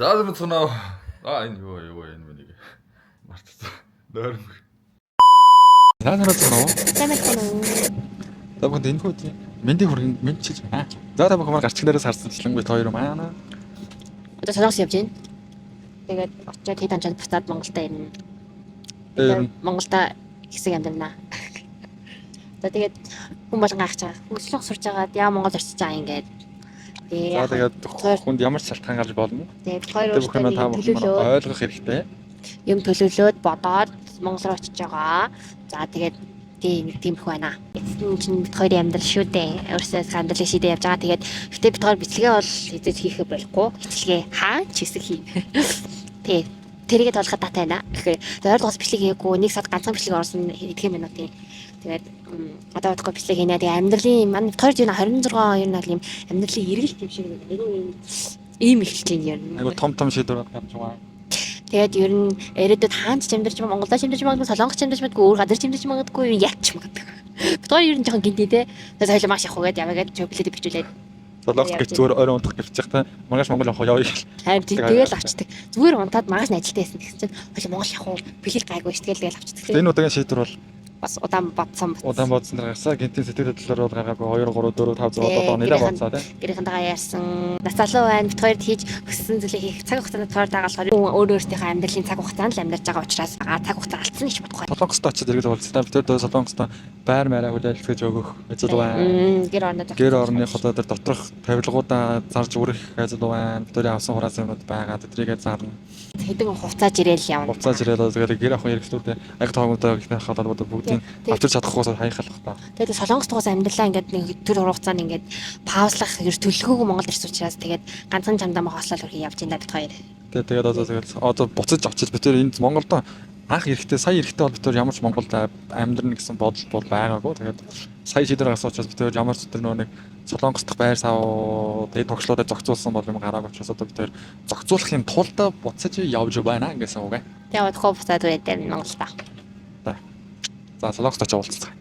За цунаа. А энэ юу юу энэ миний мартсан. Нойрмог. За цунаа. Сайн байна уу? Та бүхэнд энэ хүү мэндийг хүргэн мэдчилж байна. За та бүхэн маань гарч дээрээс харсанчлан бид хоёр маань Одоо Солонгос явж байна. Тэгээд очиод хэд хонцоод буцаад Монголдо ирнэ. Тэр нь Монголдо хэсэг амьдрнаа. За тэгээд хүн болгон гайхаж байгаа. Хөгжлөх сурж байгаад яа Монгол очиж байгаа юм гээд. Тэгээ за тэгээд хүнд ямар ч шалтгаан гарч болно. Тэгээд хоёр Тэ бүхэн маань та өөртөө бүхэн маань төлөвлөөд ойлгох хэрэгтэй. юм төлөвлөөд бодоод Монгол руу очиж байгаа. За тэгээд тийм нэг тиймэрхүү байна. Эцэст нь чинь бид хоёрын амьдрал шүү дээ. Өөрсдөө амьдралыг шийдээ явж байгаа. Тэгээд гэтээ бид хоёр бичлэгээ бол хэзээ ч хийхэ болохгүй. Бичлэгээ хаа ч хэсэг хийн. Тий. Тэрийгэ тоолоход таатай байна. Тэгэхээр ойролцоогоос бичлэг хийгээгүй нэг сард ганцхан бичлэг орсон хэдхэн минутын. Тэгээд одоо удахгүй бичлэг хийнэ. Тэгээ амьдралын манай бид хоёр юу 26 ер нь бол юм амьдралын эргэлт юм шиг нэг юм ийм эхэлж байна ер нь. Айгу том том шийдвэр гарч байгаа. Тэгээд ер нь ирээдүйд хаан ч амьдарч Монголд ч амьдарч магадгүй, Солонгос ч амьдарч магадгүй, өөр газар ч амьдарч магадгүй, юм яач магадгүй. Бид хоёр ер нь жоохон гинти те. Тэгээд соёл маш явах гээд яваа гээд чөглөөд бичүүлээд Солонгос гэж зүгээр ойрон унтах гэж та маргааш Монгол явах явъя гэл. харин тэгэл авчдаг. Зүгээр унтаад маргааш нь ажилтаа байсан гэсэн чинь хоёул Монгол явах уу? Бэлэл гайгүй ш тэгэл тэгэл авчдаг. Энэ удаагийн шийдвэр бол Бас удаан бодсон. удаан бодсон дээр гарсан. Гинтийн сэтгэл хөдлөлөөр бол гаргаагүй 2 3 4 5 6 7 нэлээ бодсоо тий. Гэрийнхэнтэйгээ ярьсан. Нас залуу байна. Бид хоёрт хийж хүссэн зүйлээ хийх цаг хугацаанд тоор байгаа болохоор өөр өөрсдийнхөө амьдралын цаг хугацаанд л амьдарч байгаа учраас цаг хугацаа алдсан гэж бодохгүй. Солонгост очиж иргэл уулзсан. Бид тэр Солонгост байр маараа хүлээлтгэж өгөх ажил байна. Гэр орнод Гэр орны хотоо дээр доторх тавилгуудаа зарж үрэх ажил байна. Бид тэрийн авсан хураасан юмнууд байгаа. Тэдрийгээ зарна. Хэдэн хувцааж ирээл явна. Хувцааж ирээл тэгэл гэр ахын хэрэгслүүдээ аяг тоогуудаа гэх халаад бүгдийг авчирч чадахгүйсээр хаяхалах та. Тэгээд Солонгос тугаас амьдралаа ингээд нэг төр хугацаанд ингээд паузлах ер төлөвлөгөөгүй Монгол ирсэн учраас тэгээд ганцхан чамдаа мах хослол хүрхий явж байна бид хоёр. Тэгээд одоо тэгэл одоо буцаж очиж бид тэр энд Монголдо анх ирэхдээ сая ирэхдээ бол бид тэр ямар ч Монголд амьдрна гэсэн бодол бол байгаагүй. Тэгээд сая шийдвэр гаргасан учраас бид тэр ямар ч тэр нөгөө нэг Солонгос дахь байр сав тэгээд тогшлоодоо зохицуулсан бол юм гараагүй учраас одоо бид тэр зохицуулахын тулд буцаж явж байна гэсэн үг ээ. Тэгээд удахгүй буцаад үрээд дээр Монголдо. За Солонгост очиж уулзцгаая.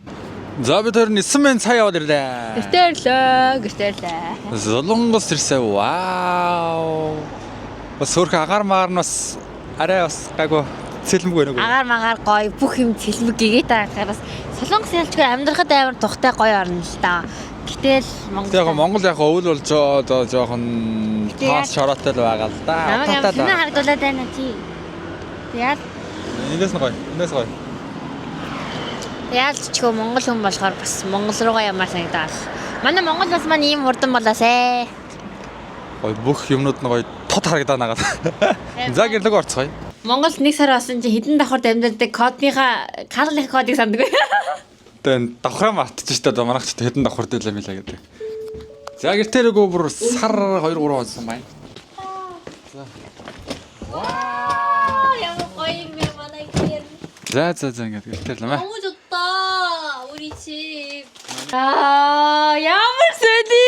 За бид тэр 9 мэн сая яваад ирлээ. Гэртээ ирлээ, гэртээ ирлээ. Солонгос ирсэн. Вау. Бас хөөрхөн агаар маар нь бас арай бас гайгүй цэлмэг байна уу? Агаар магаар гоё бүх юм цэлмэг гэгээд байгаа бас Солонгос ялчгүй амьдрахад амар тухтай гоё орно л да. Гэтэл Монгол Яг Монгол яг өвөл болж одоо жоохон таас шороотой л байгаа л да. Намайг амар сонин харагдуулаад байна чи. Яал Эндээс нь гоё. Эндээс гоё. Яалч ч гоо Монгол хүн болохоор бас Монгол руугаа ямар санагдаад. Манай Монгол бас маань ийм хурдан болоос ээ. Гоё бүх юмнууд нь гоё тод харагдаа нагаад. За гэрлэг орцгоё. Монголд нэг сар болсон чи хэдэн давхарт амьдардаг кодныхаа Карлын кодыг санддаг. Тэгээ давхраа мартчих штэ одоо манайх ч хэдэн давхар дээр л юм лээ гэдэг. За гэртээ рүүгөө бүр сар 2 3 болсон байна. 아, ямар гоё юм бэ манай гэр. За за за ингээд гэртээ л юм аа. 너무 좋다. 우리 집. Аа, ямар сони.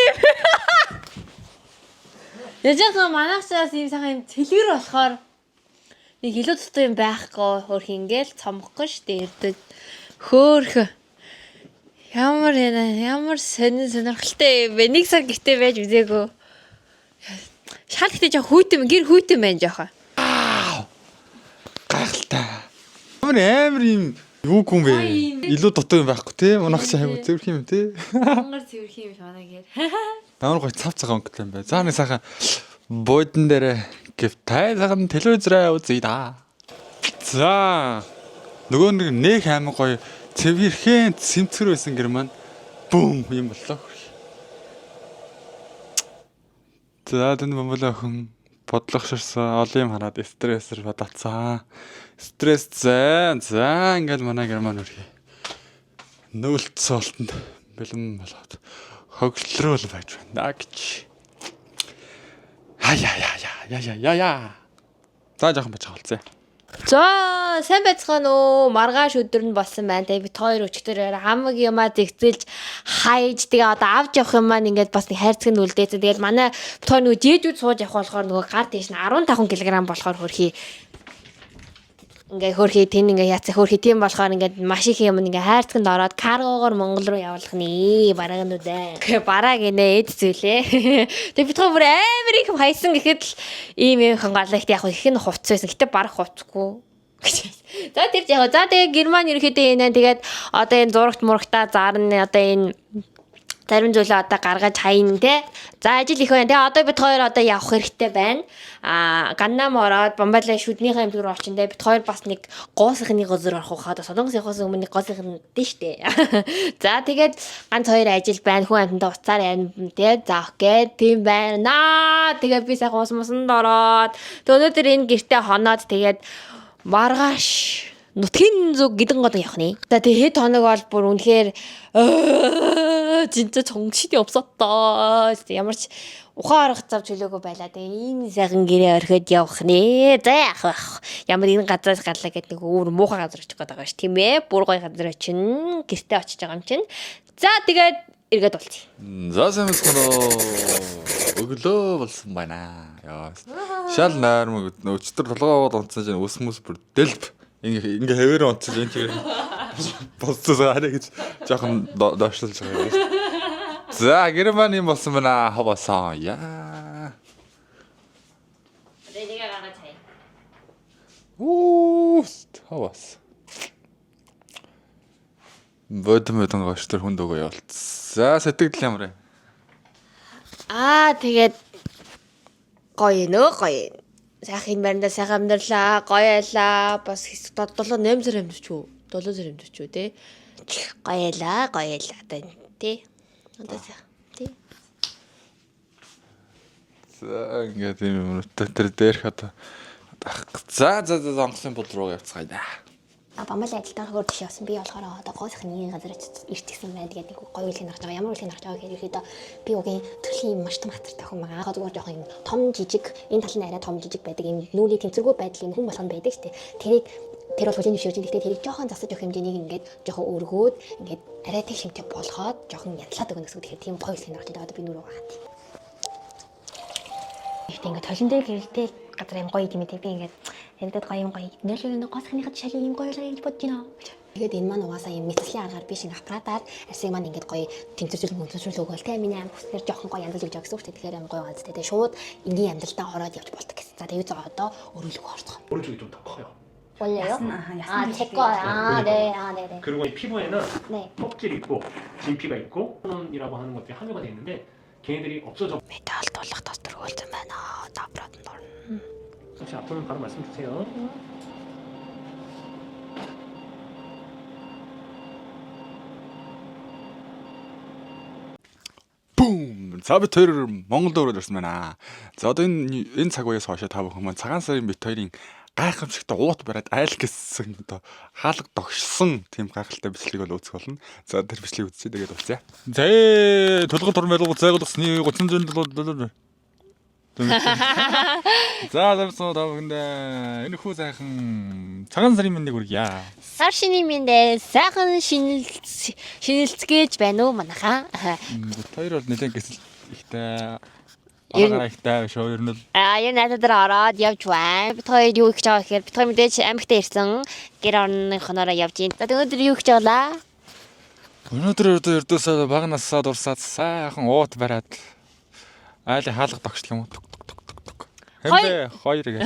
Яжаа манайхчаас ийм сайхан юм цэлгэр болохоор нэг илүү дутуу юм байхгүй хөөх ингээл цомхгүй штэ ирдэг. Хөөх. Ямар ямар сонин сонирхолтой юм бэ? Нэг сар гэртээ байж үзээгүй. Шал гэтээ жоох хүйтэн гэр хүйтэн байна жоохоо. Гайхалтай. Ямар амар юм юу гүн бэ? Илүү дутуу юм байхгүй те. Манайх ч айгу цэвэрх юм те. Монгол цэвэрх юм манай гэр. Ямар гоё цав цагаан өнгөтэй юм бэ. За нэг сайхан буудан дээр гэв тайлган телевизрээ үзье да. За нөгөө нэг нэх аймаг гоё цэвэрхэн цэмцэр байсан гэр маань бүүм юм боллоо. За тэнд бомбол охин бодлого ширсэн олон юм хараад стрессэр бодолцсон. Стресс зэ за ингээл манай герман үрхий. Нөөлт суултанд бэлэн болоод хөгжлөрөөл байж байна гэж. Хаяа яа яа яа яа яа. За жоохон бач хаалцъя. За сайн байцгаана уу? Маргааш өдөр нь болсон байна. Тэгээ бид хоёр өчтөр хамаг юмаа зэгцэлж хайж тэгээ одоо авч явах юм маань ингээд бас нэг хайрцаг нь үлдээсэн. Тэгээд манай бид хоёр нөгөө жээжүүд сууж явах болохоор нөгөө гар тийш нь 15 кг болохоор хөрхий. Ингээ хөөрхий тэн ингээ яцаа хөөрхий тийм болохоор ингээд маш их юм ингээ хайрцагт ороод каргогоор Монгол руу явуулах нэ бараг нь үү. Бараа гинэ эд зүйлээ. Тэгээ бид хоёр бүр амар их хайсан гэхэд л ийм юм хангааллагт яг их нь хувцс байсан. Гэтэ бараг хувцсгүй. За тэр яг за тэгээ Герман ерөөхдөө энэ тэгээд одоо энэ зурагт мурагтаа зарна одоо энэ зарим зүйлээ одоо гаргаж хайна те. За ажил их байна. Тэгээ одоо бид хоёр одоо явах хэрэгтэй байна. Аа Ганнам ороод Бамбалаа шүднийхээ эмнэлэг рүү очин те. Бид хоёр бас нэг гоосхны газар орох уу хаа. Солонгос явахаас өмнө нэг гоосхны дээ штэ. За тэгээд ганц хоёр ажил байна. Хүн амьтандаа уцаар байна те. За окей. Тийм байна. Тэгээд би сайхан ус мусанд ороод тэг өнөөдөр энэ гэртээ хоноод тэгээд маргааш нутгийн зүг гидэн годон явах нэ. За тэгээ хэд хоног бол бүр үнэхээр 진짜 정신이 없었다. 진짜 ямар ч ухаан арга зав чөлөөгөө байлаа. Тэгээ ийм сайхан гэрээ орхиод явах нэ. За яах вэ? Ямар энэ газраас гарлаа гэдэг нэг өөр муухай газар очих гээд байгаа ш. Тийм ээ. Бүр гоё газар очин. Гэртээ очиж байгаа юм чинь. За тэгээд эргээд уулзъя. За сайн мэцгэн үү. Өглөө болсон байна. Яа. Шал найрмаг өчтөр толгой аваад унтсан чинь ус мүс бүр дэлб. Ингээ ингээ хэвээр унтсан чинь энэ болцсон арай гэж жоохон доошлж байгаа юм. За Герман юм болсон байна. Хавасан. Яа. Тэгээ нэгэ гаргаж хай. Уу, хавас. Бодом бодон гоштор хүнд өгөө явуулц. За сэтгэл ямар вэ? Аа тэгээд гоё нөө гоё. Сайхан энэ байранда сайхан амьдралаа, гоё байлаа. Бас хэсэг 7 8 сар амьдч үү? 7 сар амьдч үү те. Гоё байлаа, гоё байлаа одоо тий. Одоо сайхан тий. За ингээд юм юм тэр дээрх одоо За за за онгоцны бод руу явцгаая да. А бамбал ажилтаа хөр тийш явсан. Би болохоор одоо гоо сайхан нэгэн газар ирчихсэн байна. Тэгээд нэг гоё үйлийг харж байгаа. Ямар үйлийг харж байгаа гэхээр ерөөдөө би угийн төрлийн юм маш том хатартай хүн байгаа. Яг зүгээр жоохон юм том жижиг, энэ тал нь арай том жижиг байдаг. Юм нүүрний тэнцвэргүй байдал юм хүн болгоно байдаг шүү дээ. Тэрийг тэр бол хүлийн зөвшөөрж, гэхдээ тэрийг жоохон засаж өгөх хэмжээнийг ингээд жоохон өргөөд ингээд арай тэг шимтэй болгоод жоохон янзлаад өгнө гэсэн үг. Тэгэхээр тийм гоё үйлийг харж байгаа. Одоо би нүрээ хаат. Гэхдээ ингээд толон дээр гэрэлтэй газар юм гоё юм тий. Би ингээд яригдад гоё юм гоё. Нөлөө нэг госхныхад шал юм гоё л гэж бодож байна. Тэгээд энэ маань угаасаа юм мэдслийн аргаар биш ингээ аппаратаар арсыг маань ингээд гоё тэнцвэржүүл мөнцвэржүүл өгөөл те миний аим хүснээр жоохон гоё янзлж өгч байгаа гэсэн үг шүү дээ. Тэгэхээр аим гоё ганц те. Тэгээд шууд энгийн амьдралдаа ороод явж болдог гэсэн. За тэгээд одоо өрөөлөх орцгоо. 오른쪽이 좀 더 커요. 원래요? 야스나, 아하, 아, 야스나 제 거요. 아, 네. 아, 네, 네. 그리고 이 피부에는 네. 껍질이 있고 진피가 있고 호르몬이라고 하는 것들이 함유가 돼 있는데 걔네들이 없어져 Металл тулах тос дөрвөлзөн байна. Одоо аппаратанд орно. 혹시 아프면 바로 말씀 주세요. Бум! За бид хоёр Монголд ороод ирсэн байна. За одоо энэ энэ цаг үеэс хойш та бүхэн маань цагаан сарын бит хоёрын гайхамшигтай уут бариад айл гэсэн одоо хаалга догшсон тийм гайхалтай бичлэг бол үүсэх болно. За тэр бичлэгийг үзье тэгээд уулзъя. За тулгал турмал зайгуулсны 37 За замсан та бүхэндээ энэ хүү сайхан цагаан сарын мэндийг хүргье. Сар шинийн мэндээ сайхан шинэлц шинэлцгээж байна уу манайхаа? Бит хоёр бол нэлээд гэсэл ихтэй Ер нь- араа ихтэй шоу ер нь л А энэ найзууд дээр ороод явж байна. Бид хоёр юу хийж байгаа гэхээр бид хоёр мэдээж аймагтаа ирсэн. Гэр орны хоноороо явж байна. За өнөөдөр юу хийж байгаа лаа? Өнөөдөр одоо ердөөсөө бага насаа дурсаад сайхан уут бариад айлын хаалга догшлох юм уу? Тук тук тук тук тук. Хэмбэ хоёр гэж.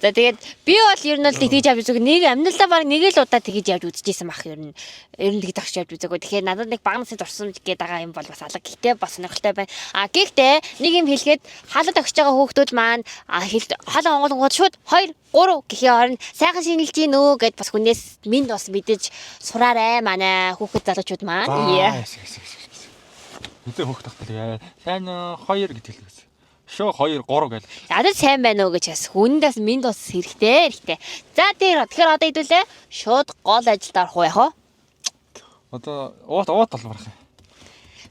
За тэгээд би бол ер нь бол тэгж явж үзээгүй. Нэг амьдралдаа баг нэг л удаа тэгж явж үзчихсэн бах ер нь. Ер нь тэгж огш явж үзээгүй. Тэгэхээр надад нэг бага насны дурсамж гээд байгаа юм бол бас алга. Гэхдээ бас сонирхолтой байна. А гэхдээ нэг юм хэлэхэд хаалга огшиж байгаа хүүхдүүд маань хэл хаалга онгойлгоод шууд 2 3 гэхийн оронд сайхан шинэлж гин өө гэд бас хүнээс минь бас мэдэж сураарэ манай хүүхэд залуучууд маань. Yeah. Хэдэн хөөх тахтал яа. Сайн хоёр гэж хэлдэг. Шөө 2 3 гэж. Ядаж сайн байна уу гэж бас хүндээс минь бас хэрэгтэй хэрэгтэй. За тэр тэгэхээр одоо хэдүүлээ шууд гол ажилд орох уу яах вэ? Одоо уут уут толборох юм.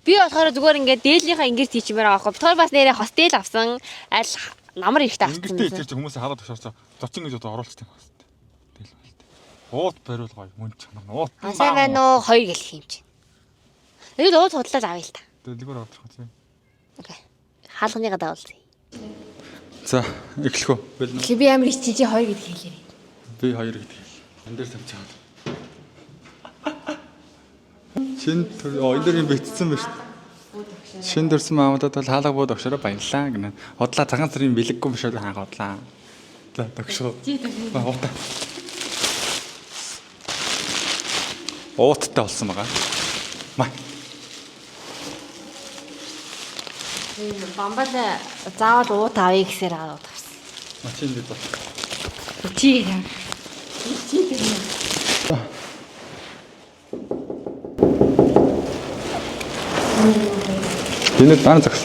Би болохоор зүгээр ингээд дээлийнхаа ингэрт хийчмээр байгаа байхгүй. Битгаар бас нэрээ хостел авсан. Аль намар эрэхтэй авсан. Ингэртээ ичиж хүмүүс хаалга тушаарч зочин гэж одоо оруулчихдаг юм байна. Тэгэл байл. Уут бариул гоё мөн чанар. Уут. А сайн байна уу? Хоёр гэлэх юм чинь. Тэгэл ууд худлаа авъя л та. Дэлгүүр орчих тийм. Окей. Хаалганыгаа дагуулъя. За эхлэх үү. Бэлэн. Тэгэхээр би амар ичиж хоёр гэдэг хэлээрэй. Би хоёр гэдэг. Энд дээр тавьчихсан. Шин төр энэ дээр юм битсэн байна шүү дээ. Шин төрсэн маамуудад бол хаалга буу догшороо баярлаа гэнэ. Худлаа цагаан сарын бэлэггүй биш үү хаага худлаа. За догшроо. Уута. Ууттай болсон байгаа. Маа. Бамбал заавал уут авъя гэсээр аваад авсан. Мачин бид бол. Чи яа. Энэ дан зогс.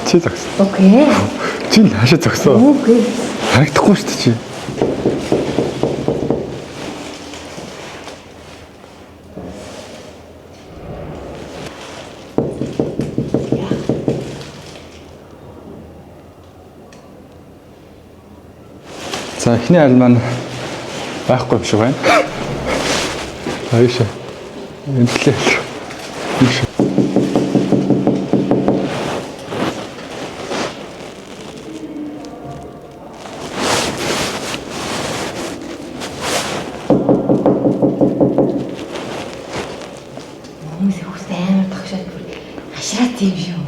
Чи зогс. Окей. Чи хаашаа зогсоо? Окей. Харагдахгүй шүү дээ чи. За эхний айл маань байхгүй юм шиг байна. Аяша. Энэ төлөө. Ийш. Хүмүүс их амар тогшоод бүр хашраад юм шүү.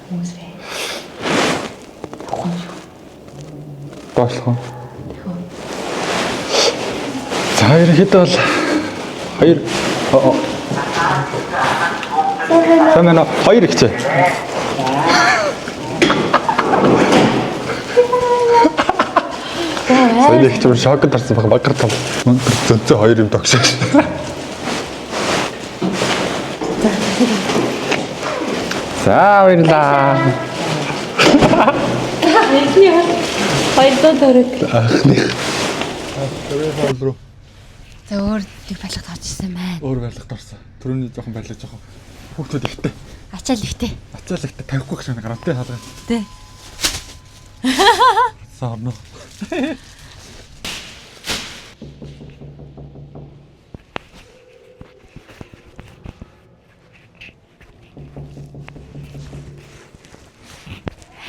Хүмүүс бэ. Явах юм шүү. Доошлох уу? За ерөнхийдөө бол хоёр оо. Сайн байна уу? Хоёр ихчээ. Сайн их ч шокд орсон баг багар тал. Зөнцөө хоёр юм догшоо. За баярлаа. 200 төгрөг. Анхных. Тэр хоол руу За өөр нэг барилгад орж ирсэн байна. өөр барилгад орсон. Төрөний жоохон барилга жоохон хүүхдүүд ихтэй. Ачаал ихтэй. Ачаал ихтэй тавихгүй гэж байна. Гарантай хаалга. Тэ. Саарна.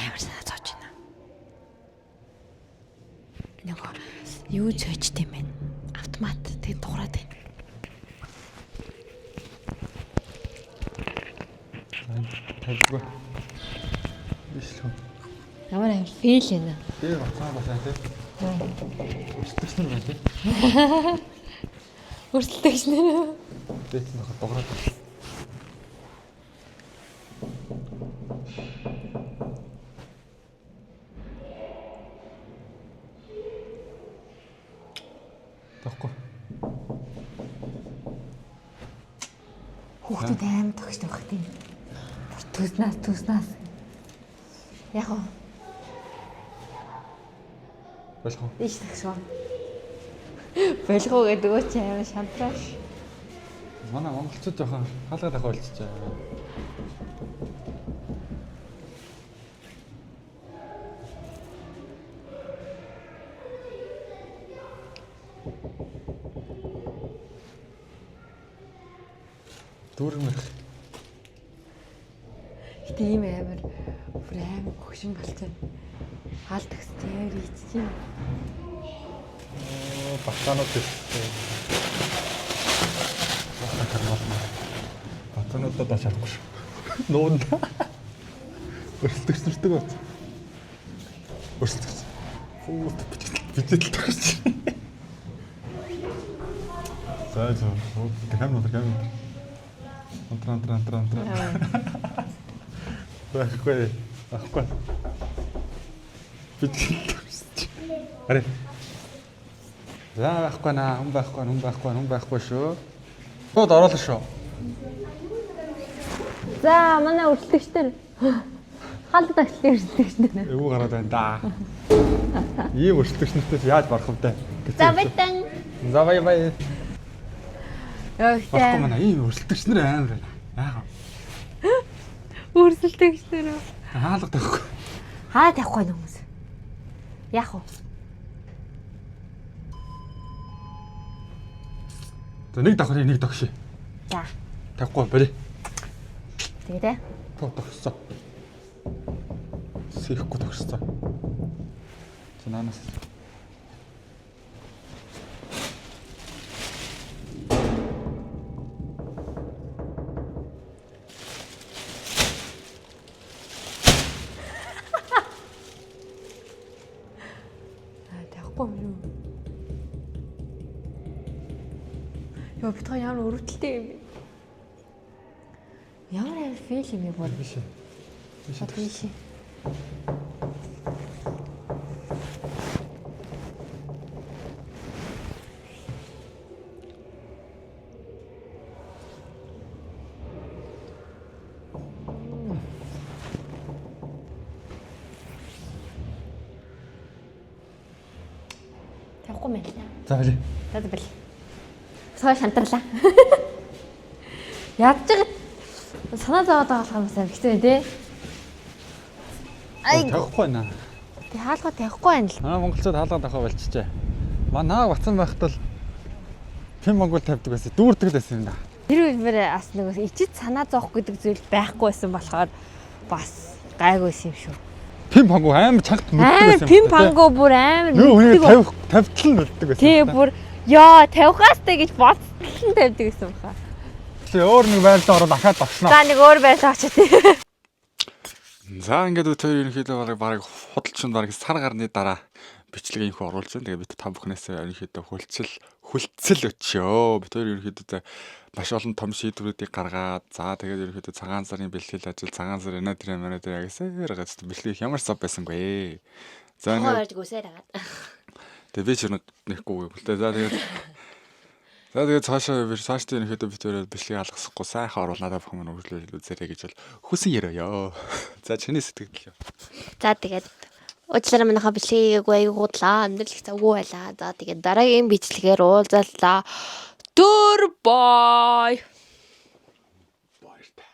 Амар санаа зовж байна. Нөгөө юу цойчт юм бэ? Автомат тэг дуурайд байна. Тавихгүй. Бишлүү. Ямар амар фейл байна. Би бацаа бацаа тий. Өрсөлдөгч нар байна тий. Өрсөлдөгч нэр. Дээд нь дуграад байна. Таахгүй. Хүүхдүүд амар тогштой байх тийм. Бүр төснөөс төснөөс. Яг уу Болох уу? ийш тэгшвэ. Болох уу гэдэг үү чи амар шантрааш. Манай монголчууд жоохон хаалга тавих болчихжээ. Дүүрмэр. Гэтэ ийм амар бүр амар хөгшин болчихно. Хаал төгсч амар ийччих. Батанууд ирсэн. Батан кармал. Батануудаа доош харахгүй шүү. Нуун. Өрсөлдөгч нартай бац. Өрсөлдөгч. Фүү бичтэл тагч. За за. Камер камер. Антран антран антран антран. Байхгүй. Байхгүй. Бичтэл тагч. Аре. За байхгүй наа, хүн байхгүй, хүн байхгүй, хүн байхгүй шүү. Шууд оруулах шүү. За манай өрсөлдөгч нар. Хаалт тагчлын өрсөлдөгч нар. Эвгүй гараад байна да. Ийм өрсөлдөгч нартай чи яаж барах вэ? За баятан. За бай бай. Яа Барахгүй манай ийм өрсөлдөгч нар амар байна. Яага. Өрсөлдөгч нар. Хаалга тавихгүй. Хаа тавихгүй нэ хүмүүс. Яах вэ? За нэг давхрыг нэг догшъё. За. Тавихгүй бори. Тэгээ те. Тоо тогссон. Сэхгүй тогссон. За наанаас. Тавихгүй юм шүү. Йоо бит хоёр ямар өрөвдөлтэй юм бэ? Ямар амар фил юм бэ бүр. Биш. Биш. Биш. Тавихгүй мэн л та. За бори. За за бэл. Бит хоёр шантарлаа. Ядж байгаа санаа зовоод байгаа болохоор бас амар хэцүү байна те. Тавихгүй байна. Тэг хаалга тавихгүй байна л. Аа монголчууд хаалга тавих болчихжээ. Манаа батсан байхад бол Пин монгол тавьдаг байсан. Дүүрдэг л байсан юм да. Тэр үеэр бас нэг ичид санаа зовох гэдэг зүйл байхгүй байсан болохоор бас гайгүйсэн юм шүү. Пин пангу амар чангат нүддэг Амар байсан. пин пангу бүр амар Юу хүний нүддэг. тавих тавьтал нь нүддэг байсан. Тий бүр ёо тавихаастай гэж бодтол нь тавьдаг гэсэн баха. Тэгээ өөр нэг байрлал ороод ахаад багшнаа. За нэг өөр байрлал очив тий. За ингээд бид хоёр ерөнхийдөө бараг худалчин бараг сар гарны дараа бичлэг инхүү оруулж байна. Тэгээ бид та бүхнээсээ ерөнхийдөө хүлцэл өчөө. Бид хоёр ерөнхийдөө маш олон том шийдвэрүүдийг гаргаад за тэгээд ерөнхийдөө цагаан сарын бэлтгэл ажил, цагаан сар энэ тэр мэнэ тэр гэсээр гацт бэлтгэх их ямар ч зав байсангүй. За Тухай ингээд барьж гүсээр хагаад. тэгээ би ч нэхгүй юм л дээ. За тэгээд За тэгээд цаашаа би цаашдаа ерөнхийдөө бид хоёр бичлэгийг алгасахгүй сайхан оруулнаа та бүхэн мань үргэлжлүүлж үзээрэй гэж бол хүсэн яриа. За чиний сэтгэл. За тэгээд уучлаарай манайхаа бичлэгийг аягүй гудлаа. Амьдрал их завгүй байлаа. За тэгээд дараагийн бичлэгээр уулзаллаа. Түр бай. Баяртай.